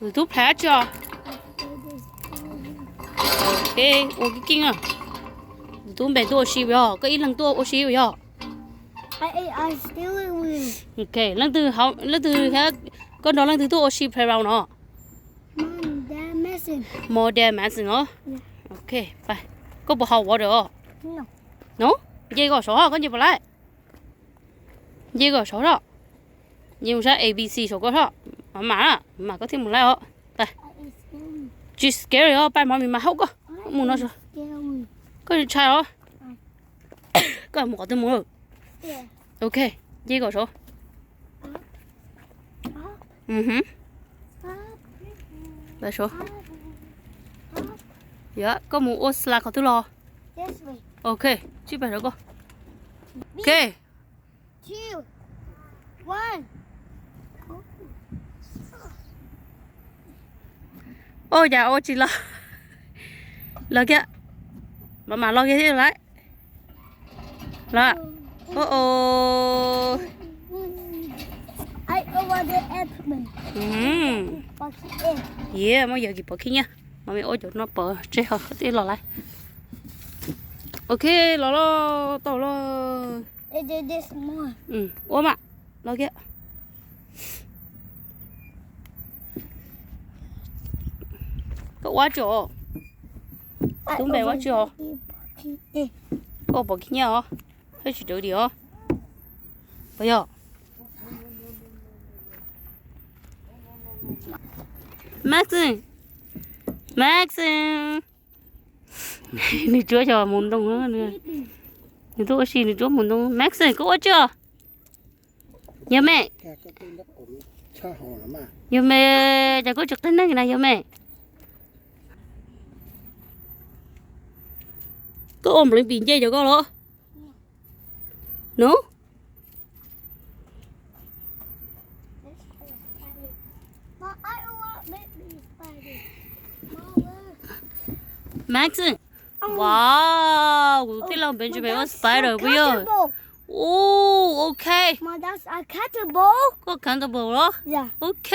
Tus tub plhaib dab tsi os? Ok, ua keej keej na. Tus tub npe tuaj ua si yog, koj ib leeg tuaj ua si yog? Ok, leej twg, leej twg, koj nrog leej twg tuaj ua si playground no? Mom, Dad, Mason os. Ok, koj puas haus water os? No, nce kom saud, koj nce puas laib? Nce kom saud os. Nce mus sab A B C saud koj os. Mam mam, mam koj thiaj mus laib os. Tsis scary os, pais mov mis mas haub koj. Mus no, koj ntshai os. Koj mus qhov twg mus? Ok, nce kom saud. Saud. Yog koj mus ua slide qhov twg los? Ok, tsib pais saud koj. Ok. Ua cas ua tsis los? Los kiag, mam mam los kiag thiab lauj. Los. Yog muaj yog kis pov khib nyiab, mam me ua cov no pov tseg ho thiaj los lawm. Ok, los los tau los. Ua mam los kiag. Koj ua tsi os? Tub npe ua tsi os? Koj pov khib nyiab os? Haj tsis dawb di os. Puas yog? Maxim, Maxim. Nws tsuab xyov mus ntoo, nws tuaj ua si nws tsuab mus ntoo. Maxim, koj ua tsi os? Yog me, yog me, cas koj tsis qhib neeg na yog me? Koj ua nplev pim nce cov koj los? No. Maxim, wow, kuv tij laug Benjamin ua spider puas yog? Oh, ok. Koj comfortable los? Ok.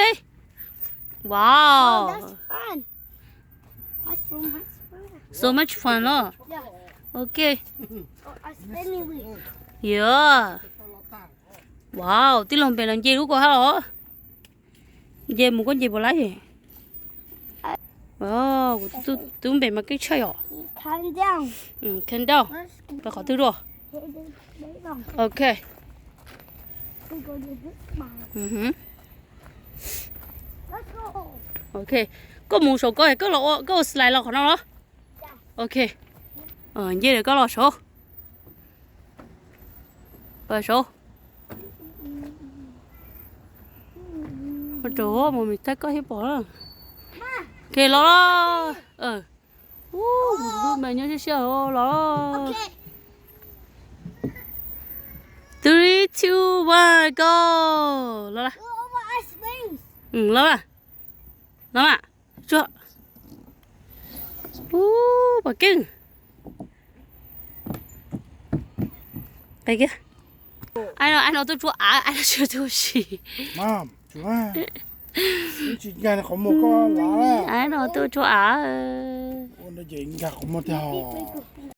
Wow. So much fun los? Ok. Yog. Wow, tij laug npe no nce lub koj hab los? Nce mus koj nce puas laib? Kuv tub npe mas keej tshaj yom. Calm down. Pais qhov twg dua? Ok. Ok. Koj mus saum koj, koj ua slide los qhov no los? Ok. Nce lawm koj los saud. Saud. Ua rau mus mis thaij koj thiab pom. Ok los. Ub, kuv tus tub npe nyob siab siab los. Three, two, one, go. Los lawm. Los lawm. Los mas. Tsuag. Ub, pom keej. Qe kiag. Ai no, ai no tuaj tsuab av, ai no tsis tuaj ua si. Ai no tuaj tsuab av.